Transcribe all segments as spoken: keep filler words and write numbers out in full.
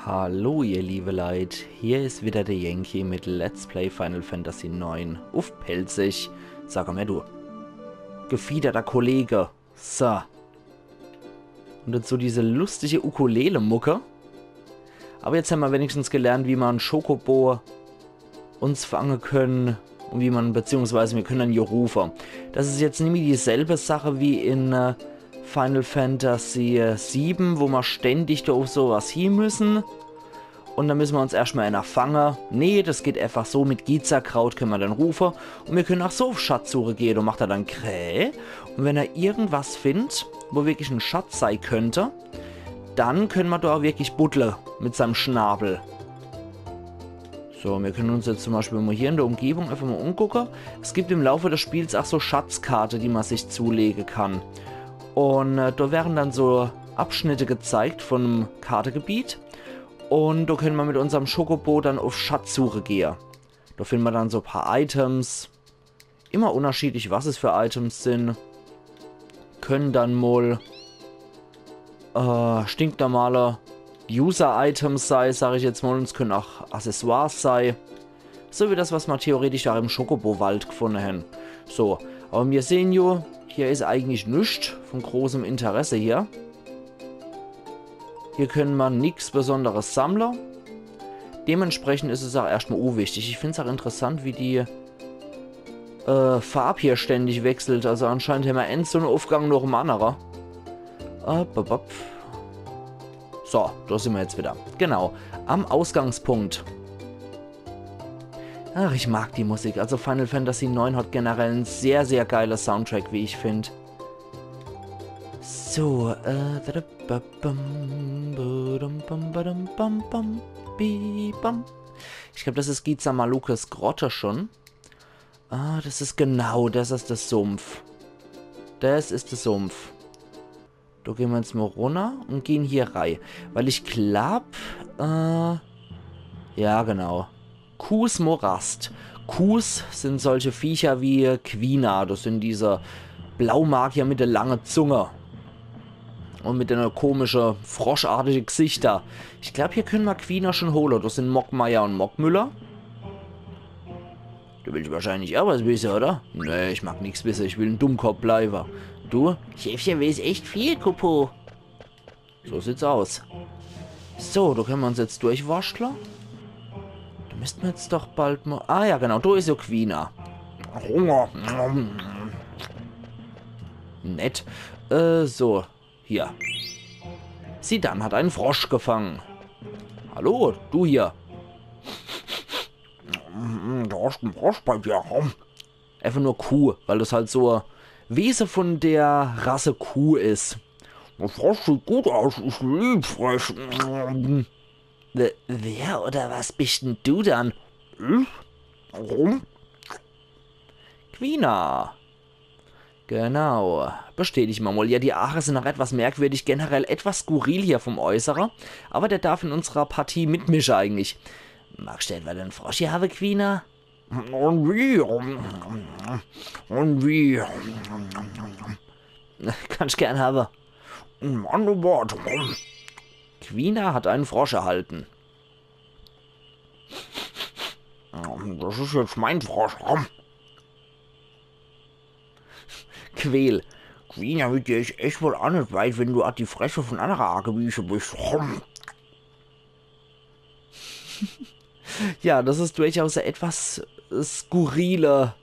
Hallo, ihr liebe Leit, hier is wieder der Yankee mit Let's Play Final Fantasy neun uff Pälzisch. Sag mer du, gefiederter Kollege. So. Und dazu diese lustige Ukulele-Mucke. Aber jetzt hämmer wenigstens gelernt, wie mer en Chocobo uns fange könne und wie mer, beziehungsweise mir könne en jo rufe. Das is jetzt nimmi dieselbe Sache wie in äh, Final Fantasy sieben, wo mer ständig do uff so was hie müssen. Und dann müssen mer uns erscht mal ener fange. Nee, das geht einfach so. Mit Gizakraut könne mer dann rufe. Und mir könne ach so uff Schatzsuche gehe. Do macht er dann Kräh. Und wenn er irgendwas findt, wo wirklich en Schatz sei könnt, dann könne mer do ach wirklich buddle mit seinem Schnabel. So, mir könne uns jetzt zum Beispiel mal hier in der Umgebung einfach mal umgucke. Es gibt im Laufe des Spiels ach so Schatzkarte, die mer sich zulege kann. Und äh, do werden dann so Abschnitte gezeigt von em Kartegebiet. Und do könne mer mit unserm Chocobo dann uff Schatzsuche gehe. Do finne mer dann so paar Items. Immer unterschiedlich, was es für Items sin. Könne dann mal äh, stinknormale User-Items sei, sag ich jetzt mal. Und es könne ach Accessoires sei. So wie das, was mer theoretisch ach im Chocobo-Wald gefunne hän. So, aber mir sehen jo, hier is eigentlich nix von großem Interesse hier. Hier könne mer nix Besonderes sammle. Dementsprechend is es ach erscht mal unwichtig. Ich find's ach interessant, wie die äh, Farb hier ständig wechselt. Also anscheinend hämmer en so en Aufgang noch em annere. Äh, bop, bop. So, do sin mer jetzt wieder. Genau, am Ausgangspunkt. Ach, ich mag die Musik. Also Final Fantasy neun hat generell en sehr, sehr geiler Soundtrack, wie ich find. So, äh, da, da, ba, bam, ba, dum, bam, ba, dum, bam, bam, bi, bam. Ich glaub, das is Giza Malukas Grotte schon. Ah, das is genau, das is der Sumpf. Das is der Sumpf. Do gehn mer jetzt mal runner und gehn hier rei. Weil ich glaub, äh, ja, genau. Qus Morast. Qus sin solche Viecher wie Quina. Das sin diese Blaumagier mit der lange Zunge. Und mit einer komische, froschartige Gesichter. Ich glaub, hier könne mer Quina schon hole. Das sin Mogmire und Mogmüller. Du willst wahrscheinlich ach was wisse, oder? Nee, ich mag nix wisse, ich will en Dummkopf bleiwe. Du? Chefche weiß echt viel, Kupo. So sieht's aus. So, do könne mer uns jetzt durchwurschtle. Do müsste mer jetzt doch bald mal... Ah ja, genau, do is jo Quina. Hunger. Nett. Äh, so. Hier. Zidane hat einen Frosch gefangen. Hallo, du hier. Mm, du hast en Frosch bei dir, hm? Einfach nur Kuh, weil das halt so e Wese von der Rasse Kuh is. Der Frosch sieht gut aus, ich lieb Frösche. W- Wer oder was bist denn du dann? Ich? Warum? Quina. Genau. Bestätig mer mal. Ja, die Aache sin noch etwas merkwürdig, generell etwas skurril hier vom Äußere. Aber der darf in unserer Partie mitmische eigentlich. Magst du etwa den Frosch hier habe, Quina? Und wie? Und wie? Kannst gern habe. Mann, oh Gott. Quina hat einen Frosch erhalten. Das is jetzt mein Frosch. Quel. Quina, mit dir is echt wohl ach net weit, wenn du ach die Fresse von annere Aache wiese bist. Ja, das is durchaus e etwas skurrile,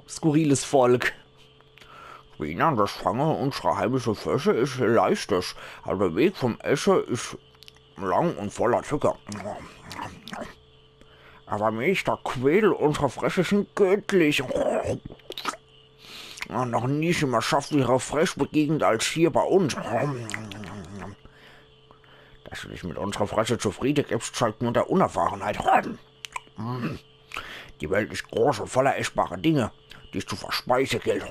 skurriles Volk. Quina, das Fange unserer heimische Frösche is leichtes, aber der Weg vom Esse is lang und voller Zucker. Aber Meister Quel, unsere Frösche sin göttlich. Und noch nie sin mer schaftlichere Frösche begegnet als hier bei uns. Dass du dich mit unserer Frösche zufriede gibst, zeigt nur der Unerfahrenheit. Die Welt is groß und voller essbare Dinge, die es zu verspeise gilt.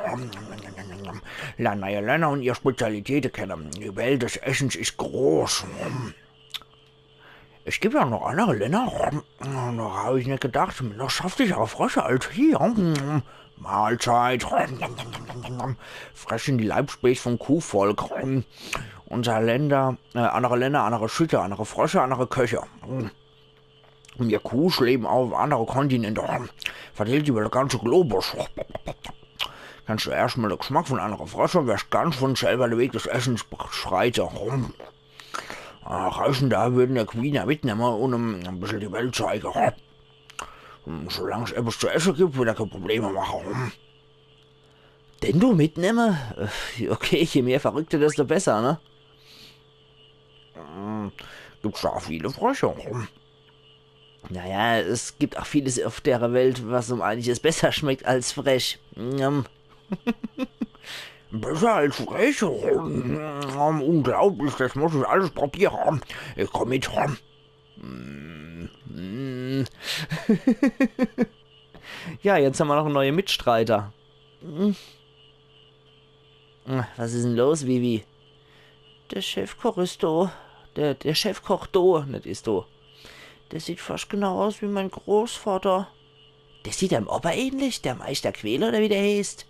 Lern neie Länner und ihr Spezialitäte kenne. Die Welt des Essens is groß. Es gibt jo noch annere Länner. Do hab ich net gedacht, noch schaftlichere Frösche als hier. Mahlzeit. Fressen die Leibspeis vom Kuhvolk. Unser Länder, äh, andere Länder, andere Schütter, andere Frösche, andere Köche. Hm. Mir Kusch leben auf andere Kontinente. Verteilt über de ganze Globus. Kennst du erscht mal de Geschmack von andere Frösche, wirst ganz von selber de Weg des Essens beschreite. Hm. Äh, Reisender würden de Quina mitnemme und em e bissel die Welt zeige. Hm. Solang's etwas zu esse gibt, wird er keine Probleme mache. Hm. Den do mitnemme? Äh, okay, je mehr Verrückte, desto besser, ne? Hm, gibt's da viele Frösche? Naja, es gibt auch vieles auf der Welt, was um einiges besser schmeckt als frech. Njam. Besser als frech? Hm, unglaublich, das muss ich alles probiere. Ich komm mit. Hm, hm. Ja, jetzt haben wir noch einen neuen Mitstreiter. Hm. Was is denn los, Vivi? Der Chefkoch is do. Der, der Chefkoch do, net is do. Der sieht fast genau aus wie mein Großvater. Der sieht deinem Opa ähnlich, der Meister Quäl oder wie der heißt.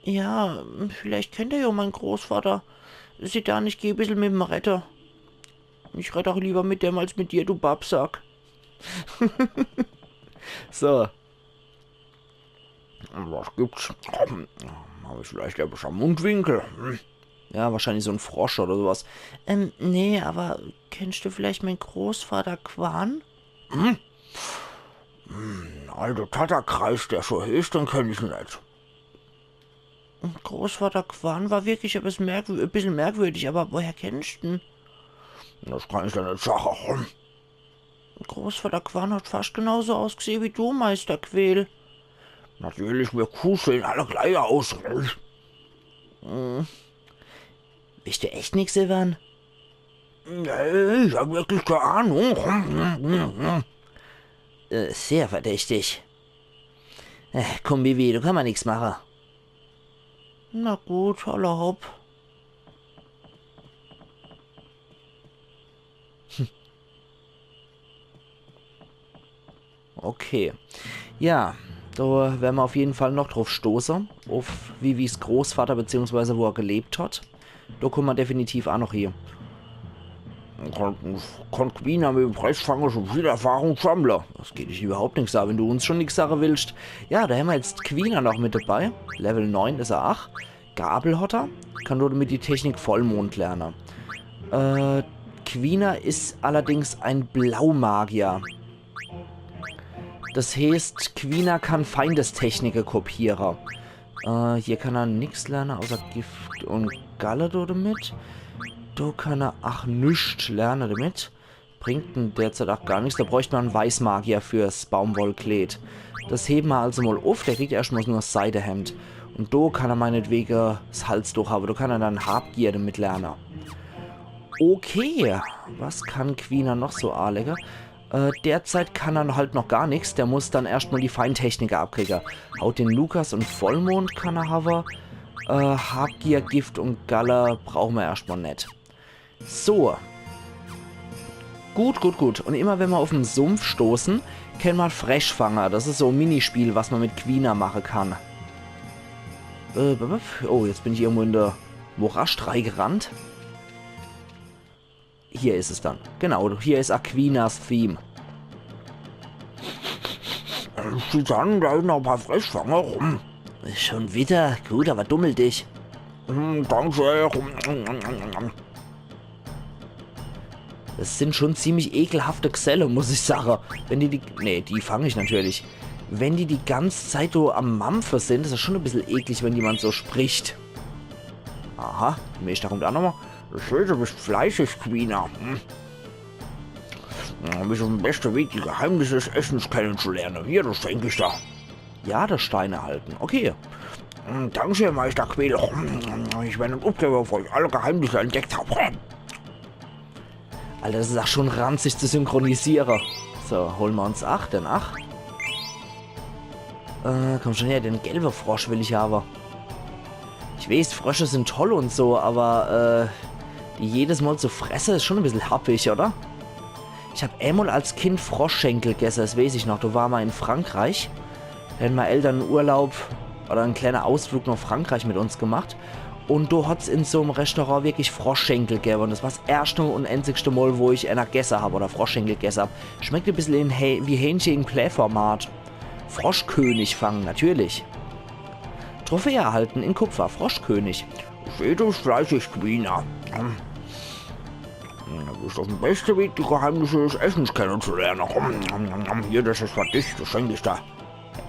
Ja, vielleicht kennt er ja mein Großvater. Sieht da, ich geh e bissel mit dem redde. Ich redd auch lieber mit dem als mit dir, du Babsack. So. Was gibt's? Hab ich vielleicht etwas am Mundwinkel? Hm? Ja, wahrscheinlich so ein Frosch oder sowas. Ähm, nee, aber kennst du vielleicht mein Großvater Quan? Hm? Hm, also Tatakreis, der so heißt, den kenn ich net. Großvater Quan war wirklich etwas merkw-, ein bisschen merkwürdig, aber woher kennst du ihn? Das kann ich ja net sage. Großvater Quan hat fast genauso ausgesehen wie du, Meister Quäl. Natürlich, mir Kuh sehen alle gleich aus. Hm. Weißt du echt nix, Ivan? Nee, ich hab wirklich keine Ahnung. Äh, sehr verdächtig. Äh, komm, Vivi, do kann man nix mache. Na gut, alla hopp. Okay. Ja, do wern mer auf jeden Fall noch druff stoße. Auf Vivis Großvater, beziehungsweise wo er gelebt hat. Do kummen mer definitiv aa noch hie. Kann, kann Quina mit dem Fressfange schon viel Erfahrung sammle. Das geht dich überhaupt nix an, wenn du uns schon nix sage willst. Ja, do hämmer jetzt Quina noch mit dabei. Level neun is er ach. Gabel hat er. Kann nur damit die Technik Vollmond lerne. Äh, Quina is allerdings ein Blaumagier. Das heeßt, Quina kann Feindestechnike kopiere. Äh, hier kann er nix lerne, außer Gift und Galle damit. Do kann er ach nix lerne damit. Bringt en derzeit ach gar nix. Do bräucht mer en Weißmagier fürs Baumwollkleed. Das heben mer also mol uff. Der kriegt erscht mol nur das Seidehemd. Und do kann er meinetwege das Halstuch habe. Do kann er dann Habgier damit lerne. Okay, was kann Quina noch so aalege? Äh, derzeit kann er halt noch gar nix. Der muss dann erscht mol die Feindtechnike abkriege. Haut den Lukas und Vollmond kann er habe. Äh, Habgier, Gift und Galle brauche mer erscht mol net. So. Gut, gut, gut. Und immer wenn mer uff'm Sumpf stoßen, kann mer Frosch fange. Das is so e Minispiel, was mer mit Quina mache kann. Äh, b-, b-, oh, jetzt bin ich irgendwo in de Morascht reigerannt. Hier is es dann. Genau, hier is Aquinas Theme. Äh, Susanne, do is noch e paar Froschfange rum. Schon wieder? Gut, aber dummel dich. Hm, danke. Das sind schon ziemlich ekelhafte Geselle, muss ich sage. Wenn die, die, nee, die fang ich natürlich. Wenn die die ganze Zeit so am Mampfe sind, is das schon e bissel eklig, wenn jemand so spricht. Aha, de Meeschter kummt ach nochmol. Ich heer, du bist fleißig, Quina. Hm. Ja, bist uff em beschte Weg, die Geheimnisse des Essens kennenzulerne. Hier, das schenk ich dir. Jadestein erhalten. Okay. Hm, danke, Meister Quäl. Hm, ich werd net uffgebe, bevor ich alle Geheimnisse entdeckt hab. Alter, das is ach schon ranzig zu synchronisiere. So, hole mer uns ach, den ach. Äh, komm schon her, den gelbe Frosch will ich habe. Ich weeß, Frösche sind toll und so, aber, äh, die jedes Mol zu fresse is schon e bissel happig, oder? Ich hab emol als Kind Froschschenkel gesse, das weeß ich noch. Do ware mer in Frankreich. Do hän mei Eltern en Urlaub oder en kleene Ausflug nach Frankreich mit uns gemacht. Un do hat's in so'm Restaurant wirklich Froschschenkel gewwe. Un das war's erschte un enzigste Mol, wo ich ener gesse hab oder Froschschenkel gesse hab. Schmeckt e bissel in Hä-, wie Hähnche in Kläformat. Froschkönig fangen, natürlich. Trophäe erhalten in Kupfer, Froschkönig. Jedes fleißig Quina. Hm. Das is das beste Weg, die Geheimnisse des Essens kennenzulernen. Hm, hm, hm, hm. Hier, das is für dich, das schenk ich dir.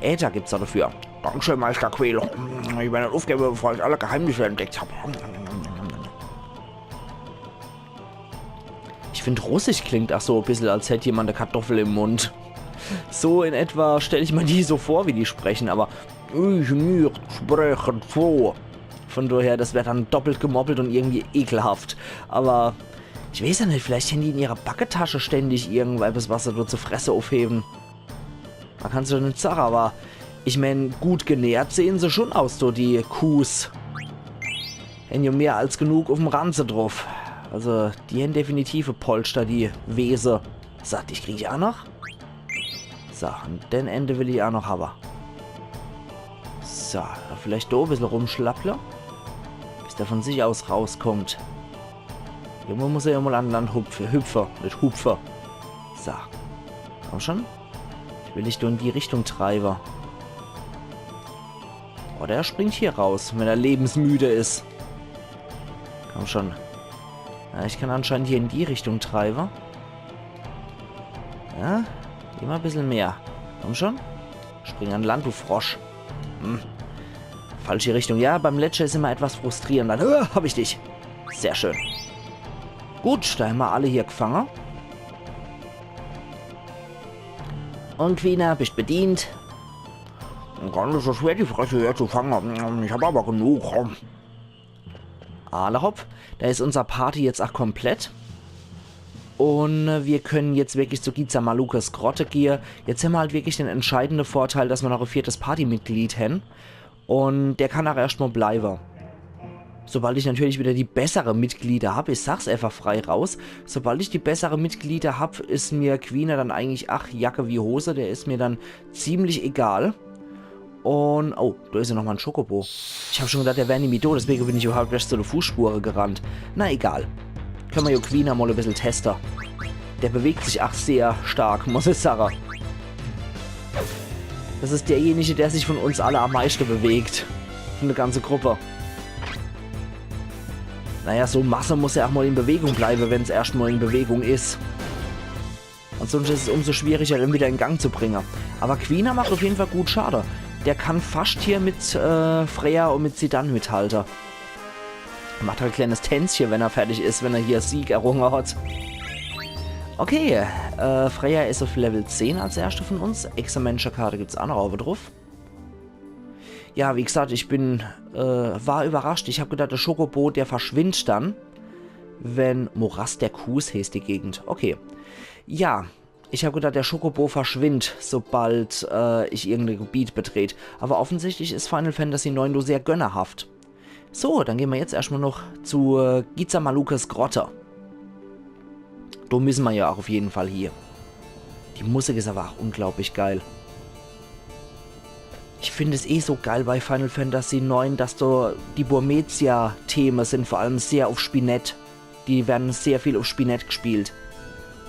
Äther gibt's do dafür. Dankeschön, Meister Quäl. Hm, ich werd net uffgebe, bevor ich alle Geheimnisse entdeckt hab. Hm, hm, hm, hm, hm. Ich find, Russisch klingt ach so e bissel, als hätt jemand e Kartoffel im Mund. So in etwa stell ich mir die so vor, wie die sprechen, aber ich nicht sprechen so. Von daher, das wär dann doppelt gemoppelt un irgendwie ekelhaft. Aber ich weeß jo net, vielleicht hän die in ihrer Backetasche ständig irgendwas, was se do zu fresse uffhewen. Man kann's jo net sage, aber ich mein, gut genährt sehn se schon aus, so die Kuhs. Hän jo mehr als genug uff'm Ranze druff. Also, die hän definitiv e Polster, die Wese. So, dich krieg ich ach noch. So, un den Ente will ich ach noch hawwe. So, vielleicht do e bissel rumschlapple. Bis der von sich aus rauskommt. Irgendwo muss er jo mol an Land hupfe, hüpfe, net hupfe. So. Komm schon. Ich will dich do in die Richtung treibe. Oder er springt hier raus, wenn er lebensmüde is. Komm schon. Ja, ich kann anscheinend hier in die Richtung treibe. Ja, immer e bissel mehr. Komm schon. Spring an Land, du Frosch. Hm. Falsche Richtung. Ja, beim Letsche is immer etwas frustrierend. Dann, äh, hab ich dich. Sehr schön. Gut, do hämmer alle hier gfange. Un Quina, bist bedient. Gar net so schwer, die Fresse hier zu fange. Ich hab aber genug. Alla hopp, do is unser Party jetzt ach komplett. Un, äh, mir könne jetzt wirklich zu Giza Malukas Grotte gehe. Jetzt hämmer halt wirklich den entscheidende Vorteil, dass mer noch e viertes Partymitglied hän. Un der kann ach erscht mol bleibe. Sobald ich natürlich wieder die bessere Mitglieder hab, ich sag's einfach frei raus, sobald ich die bessere Mitglieder hab, is mir Quina dann eigentlich ach Jacke wie Hose, der is mir dann ziemlich egal. Un, oh, do is jo noch mol en Chocobo. Ich hab schon gedacht, der wär nimmi do, deswege bin ich überhaupt erscht zu de Fußspure gerannt. Na egal. Könne mer jo Quina mol e bissel teste. Der bewegt sich ach sehr stark, muss ich sage. Das is derjenige, der sich von uns alle am meiste bewegt. Von der ganze Gruppe. Naja, so Masse muss jo ach mol in Bewegung bleibe, wenn's erscht mol in Bewegung is. Ansonsten is es umso schwieriger, den wieder in Gang zu bringe. Aber Quina macht auf jeden Fall gut Schade. Der kann fascht hier mit, äh, Freya un mit Zidane mithalte. Macht halt e kleines Tänzche, wenn er fertig is, wenn er hier Sieg errunge hat. Okay, äh, Freya is auf Level zehn als erschte von uns. Examenschekarte gibt's ach noch owwe druff. Ja, wie gesagt, ich bin, äh, war überrascht. Ich hab gedacht, der Chocobo, der verschwindt dann, wenn Morast der Kuhs heeßt die Gegend. Okay. Ja, ich hab gedacht, der Chocobo verschwindt, sobald, äh, ich irgendein Gebiet betret. Aber offensichtlich is Final Fantasy neun do sehr gönnerhaft. So, dann gehn mer jetzt erscht mol noch zu, äh, Giza Malukas Grotte. Do müsse mer ja ach auf jeden Fall hier. Die Musik is aber ach unglaublich geil. Ich find es eh so geil bei Final Fantasy neun, dass do die Burmecia-Theme sin vor allem sehr auf Spinett. Die werden sehr viel auf Spinett gespielt.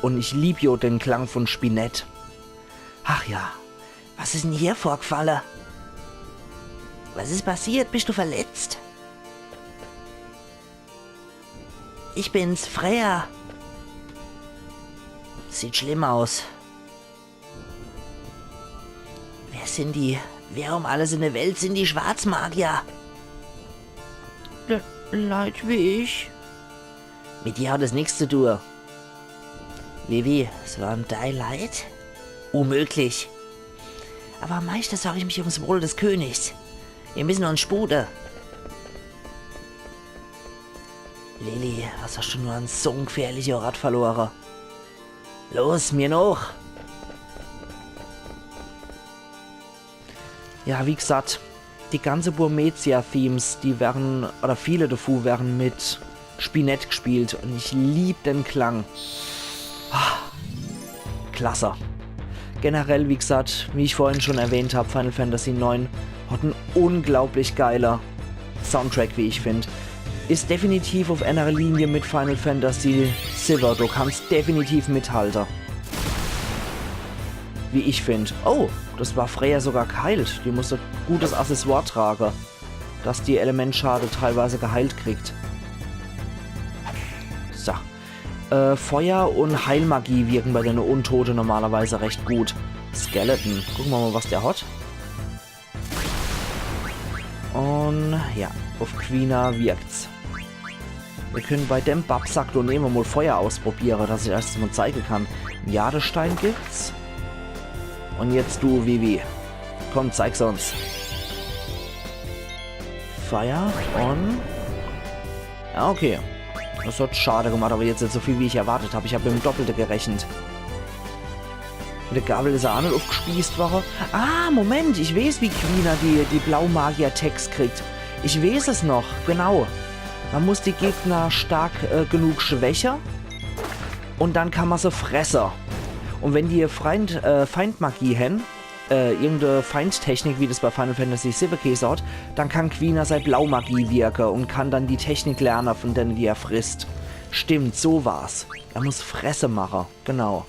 Un ich lieb jo den Klang von Spinett. Ach ja, was is denn hier vorgefalle? Was is passiert? Bist du verletzt? Ich bin's, Freya. Sieht schlimm aus. Wer sin die? Wer um alles in der Welt sin die Schwarzmagier? Le Leit wie ich. Mit dir hat es nix zu tun. Vivi, es waren dei Leit? Unmöglich. Aber am meisten sorg ich mich ums Wohl des Königs. Wir müssen uns sputen. Lili, was hast du nur an so einem gefährlichen Ort verloren? Los, mir noch! Ja, wie gesagt, die ganze Burmecia-Themes, die werden, oder viele davon werden mit Spinett gespielt und ich lieb den Klang. Ah, klasse. Generell, wie gesagt, wie ich vorhin schon erwähnt hab, Final Fantasy neun hat einen unglaublich geilen Soundtrack, wie ich find. Is definitiv uff enner Linie mit Final Fantasy siwwe. Du kannst definitiv mithalte. Wie ich find. Oh, das war Freya sogar geheilt. Die muss e gutes Accessoire trage, dass die Elementschade teilweise geheilt kriegt. So. Äh, Feuer und Heilmagie wirken bei dene Untote normalerweise recht gut. Skeleton. Gucke mer mal, was der hat. Und ja, uff Quina wirkt's. Mir kenne bei dem Babsack doch ewe mal Feuer ausprobiere, dass ich erscht mal zeige kann. Jadestein gibt's. Und jetzt du, Vivi. Komm, zeig's uns. Feuer und... Ja, okay. Das hat Schade gemacht, aber jetzt net so viel, wie ich erwartet hab. Ich hab mit dem Doppelte gerechnet. Mit der Gabel is er aa net uffgespießt worre. Ah, Moment, ich weeß, wie Quina die, die Blaumagier-Tags kriegt. Ich weeß es noch, genau. Man muss die Gegner stark, äh, genug schwäche und dann kann man se fresse. Und wenn die Feind, äh, Feindmagie hän, äh, irgende Feindtechnik, wie das bei Final Fantasy siwwe gheeße hat, dann kann Quina sei Blaumagie wirke und kann dann die Technik lerne, von denne die er frisst. Stimmt, so war's. Er muss Fresse mache, genau.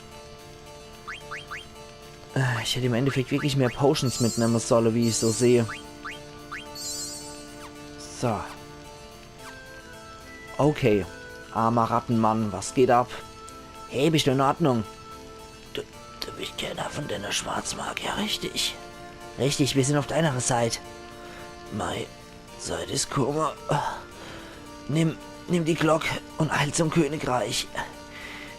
Äh, ich hätt im Endeffekt wirklich mehr Potions mitnemme solle, wie ich so seh. So. Okay. Armer Rattenmann, was geht ab? Hey, bist du in Ordnung? Du, du bist keiner von denne Schwarzmagier, richtig? Richtig, wir sind auf deiner Seite. Mei, Seit is Kummer. Nimm, nimm die Glock und eil zum Königreich.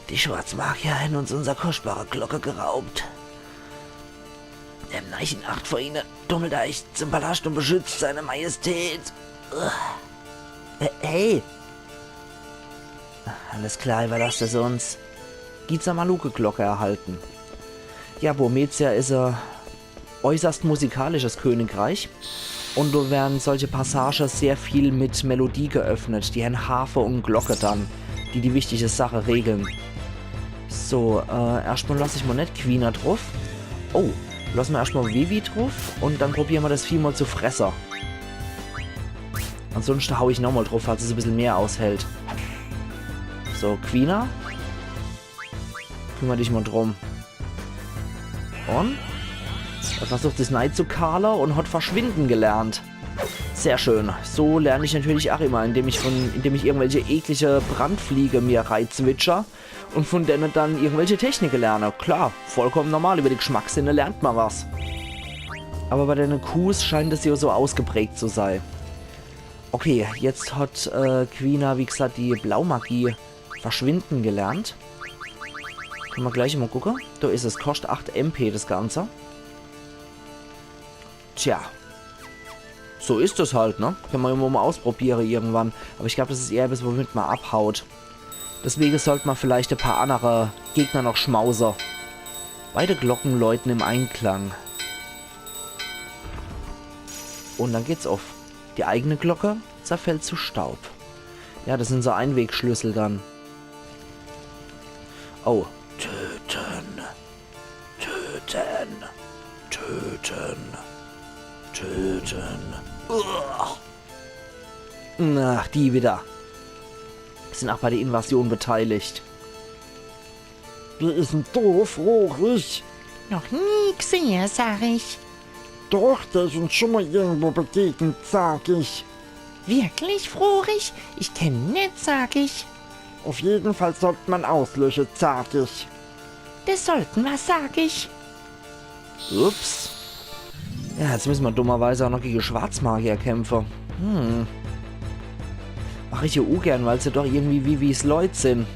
Die Schwarzmagier hän uns unser kostbare Glocke geraubt. Nimm Neiche in Acht vor ihne, tummelt eich zum Palast und beschützt seine Majestät. Hey! Alles klar, überlasst es uns. Giza Maluke Glocke erhalten. Ja, Burmecia is e äußerst musikalisches Königreich. Und do werden solche Passage sehr viel mit Melodie geöffnet. Die hän Harfe und Glocke dann, die die wichtige Sache regeln. So, äh, erschtmal lass ich mal net Quina druff. Oh, lass mer erschtmal Vivi druff und dann probiere mer das Vieh mal zu fresse. Ansonsten hau ich nochmal druff, falls es e bissel mehr aushält. So, Quina. Kümmer dich mal drum. Und? Er versucht, das Nei zu kahle und hat verschwinden gelernt. Sehr schön. So lern ich natürlich auch immer, indem ich von, indem ich irgendwelche eklige Brandfliege mir reizwitscher und von denne dann irgendwelche Technike lerne. Klar, vollkommen normal, über die Geschmackssinne lernt man was. Aber bei denne Qs scheint es ja so ausgeprägt zu sein. Okay, jetzt hat, äh, Quina, wie gesagt, die Blaumagie verschwinden gelernt. Könne mer gleich mal gucke. Do is es. Koscht acht M P das Ganze. Tja. So is es halt, ne? Könne mer immer mal ausprobiere irgendwann. Aber ich glaub, das is eher etwas, womit man abhaut. Deswege sollt man vielleicht e paar andere Gegner noch schmause. Beide Glocken läuten im Einklang. Und dann geht's auf. Die eigene Glocke zerfällt zu Staub. Ja, das sind so Einwegschlüssel dann. Oh. Töten. Töten. Töten. Töten. Uah. Ach, die wieder. Sind auch bei der Invasion beteiligt. Wer is denn do, frog ich? Noch nie gsehe, sag ich. Doch, der is uns schon mal irgendwo begegnet, sag ich. Wirklich, frog ich? Ich kenn en net, sag ich. Auf jeden Fall sollt man auslösche, sag ich. Das sollten wir, sag ich. Ups. Ja, jetzt müssen wir dummerweise auch noch gegen Schwarzmagier kämpfen. Hm. Mach ich ja ungern, weil sie doch irgendwie Vivis Leut sind.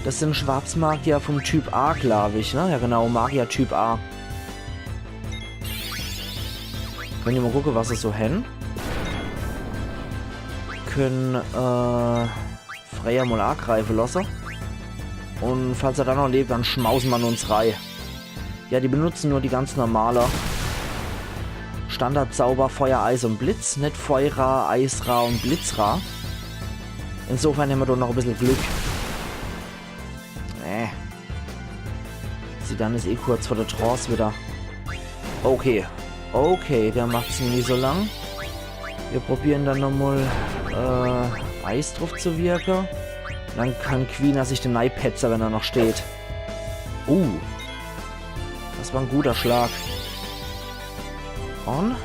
Das sind Schwarzmagier vom Typ A, glaub ich, ne? Ja, genau, Magier Typ A. Könne mer mal gucke, was es so hen. Könne, äh, Freya mal angreife lasse. Und falls er dann noch lebt, dann schmause mer uns rei. Ja, die benutzen nur die ganz normale Standardzauber Feuer, Eis und Blitz, net Feuerra, Eisra und Blitzra. Insofern hämmer doch noch e bissel Glück. Äh. Zidane is eh kurz vor der Trance wieder. Okay. Okay, der macht's nie so lang. Wir probieren dann nochmal, äh, Eis drauf zu wirken. Dann kann Quina sich den neipetze, wenn er noch steht. Uh. Das war ein guter Schlag. Und?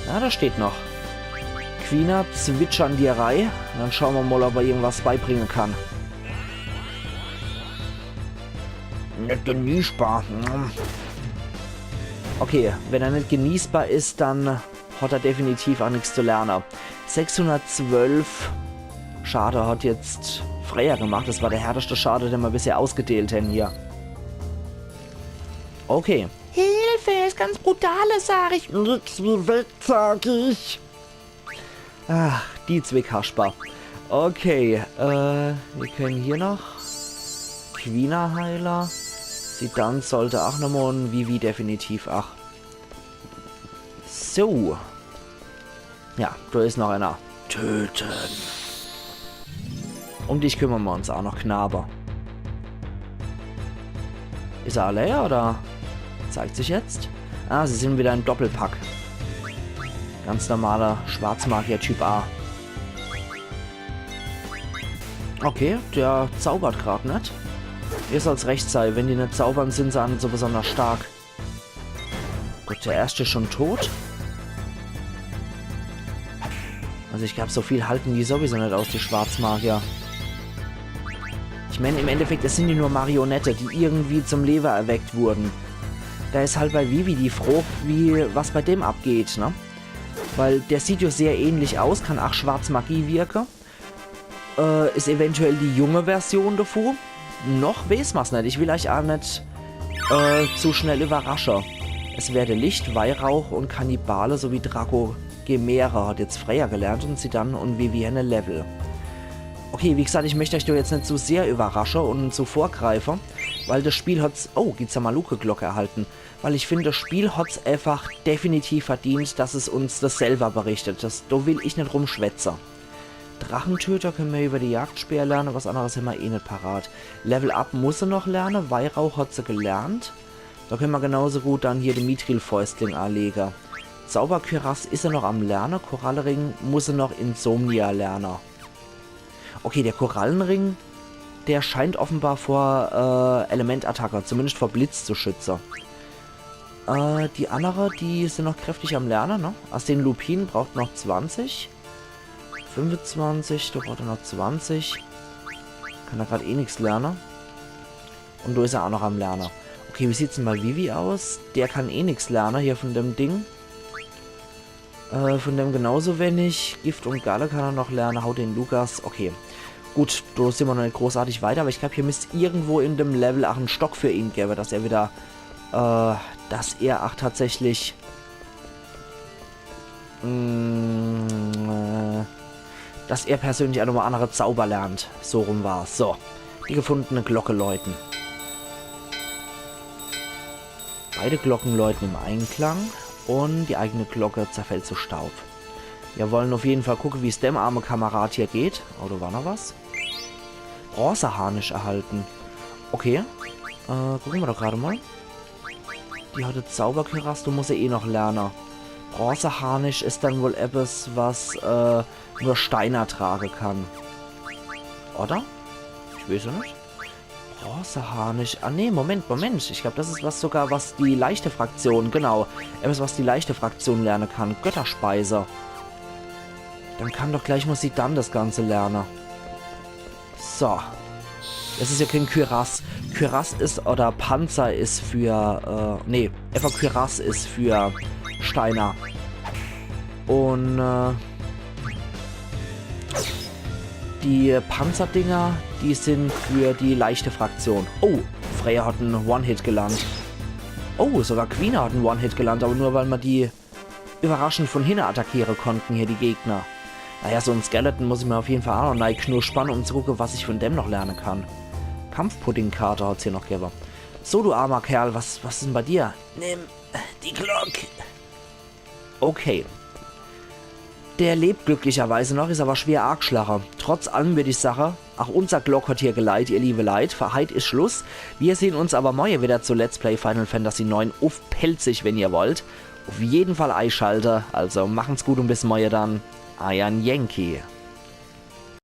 Ja, da steht noch. Quina, zwitschern dir rei. Dann schauen wir mal, ob er irgendwas beibringen kann. Nicht genießbar. Hm. Okay, wenn er nicht genießbar ist, dann hat er definitiv auch nichts zu lernen. Sechshundertzwölf Schade hat jetzt Freya gemacht. Das war der härteste Schade, den wir bisher ausgedealt haben hier. Okay. Hilfe, ist ganz brutale, sag ich. Nix wie weg, sag ich. Ach, die zwee Kasper. Okay, äh, wir können hier noch Quina heilen. Zidane sollte auch nochmal ein Vivi definitiv. Ach. So. Ja, da ist noch einer. Töten. Um dich kümmern wir uns auch noch, Knabe. Ist er allein oder? Zeigt sich jetzt. Ah, sie sind wieder im Doppelpack. Ganz normaler Schwarzmagier Typ A. Okay, der zaubert grad net. Ihr sollt's recht sei, wenn die net zaubern, sind sie auch net so besonders stark. Gut, der erste ist schon tot. Also ich glaub, so viel halten die sowieso net aus, die Schwarzmagier. Ich mein, im Endeffekt, es sind ja nur Marionette, die irgendwie zum Leben erweckt wurden. Da ist halt bei Vivi die Frage, wie, was bei dem abgeht, ne? Weil der sieht ja sehr ähnlich aus, kann auch Schwarzmagie wirken. Äh, is eventuell die junge Version davon. Noch weeß ma's net. Ich will euch auch net, äh, zu schnell überraschen. Es werde Licht, Weihrauch und Kannibale sowie Draco Gemere hat jetzt Freya gelernt und Zidane und Vivienne Level. Okay, wie gesagt, ich möchte euch da jetzt net zu sehr überraschen und zu vorgreifen, weil das Spiel hat's, oh, Gizamaluke-Glocke erhalten. Weil ich finde, das Spiel hat's einfach definitiv verdient, dass es uns das selber berichtet. Das, da will ich net rumschwätze. Drachentöter können wir über die Jagdspeer lernen, was anderes haben wir eh net parat. Level Up muss er noch lernen, Weihrauch hat sie gelernt. Da können wir genauso gut dann hier den Mithril-Fäustling anlegen. Zauberkürass is er noch am Lernen, Korallenring muss er noch Insomnia lernen. Okay, der Korallenring, der scheint offenbar vor, äh, Elementattacke, zumindest vor Blitz zu schützen. Äh, die andere, die sind noch kräftig am Lernen, ne? Arsene Lupin braucht noch zwanzig. Fünfundzwanzig, da braucht er noch zwanzig. Kann er grad eh nix lernen. Und da is er auch noch am Lernen. Okay, wie sieht's denn bei Vivi aus? Der kann eh nix lernen hier von dem Ding. Äh, von dem genauso wenig. Gift und Galle kann er noch lernen. Hau den Lukas. Okay. Gut, da sind wir noch nicht großartig weiter, aber ich glaub, hier müsste irgendwo in dem Level auch einen Stock für ihn geben, dass er wieder, äh, dass er auch tatsächlich, mm, äh, dass er persönlich auch nochmal andere Zauber lernt. So rum war's. So, die gefundene Glocke läuten. Beide Glocken läuten im Einklang und die eigene Glocke zerfällt zu Staub. Wir wollen auf jeden Fall gucken, wie es dem armen Kamerad hier geht. Oh, da war noch was. Bronzeharnisch erhalten. Okay. Äh, gucken wir doch gerade mal. Die hatte Zauberkürass, du musst ja eh noch lernen. Bronzeharnisch ist dann wohl etwas, was, äh, nur Steiner tragen kann. Oder? Ich weiß ja nicht. Bronzeharnisch. Ah, nee, Moment, Moment. Ich glaub, das ist was sogar, was die leichte Fraktion, genau. Etwas, was die leichte Fraktion lernen kann. Götterspeise. Dann kann doch gleich mal Zidane das Ganze lernen. So. Das ist ja kein Kürass. Kürass ist, oder Panzer ist für, äh, nee, einfach Kürass ist für Steiner. Und, äh, die Panzerdinger, die sind für die leichte Fraktion. Oh, Freya hat einen One-Hit gelandet. Oh, sogar Quina hat einen One-Hit gelandet, aber nur weil man die überraschend von hinne attackieren konnten hier die Gegner. Naja, so ein Skeleton muss ich mir auf jeden Fall auch noch neiknuspern, um zu gucken, was ich von dem noch lernen kann. Kampfpuddingkarte hat's hier noch gegeben. So, du armer Kerl, was, was ist denn bei dir? Nimm die Glock. Okay. Der lebt glücklicherweise noch, ist aber schwer aageschlagen. Trotz allem würd ich sagen, auch unser Glock hat hier geleit, ihr liebe Leit. Für heit is Schluss. Wir sehen uns aber morgen wieder zu Let's Play Final Fantasy neun uff Pälzisch, wenn ihr wollt. Auf jeden Fall eischalte, also machen's gut und bis morje dann. Eier Yankee.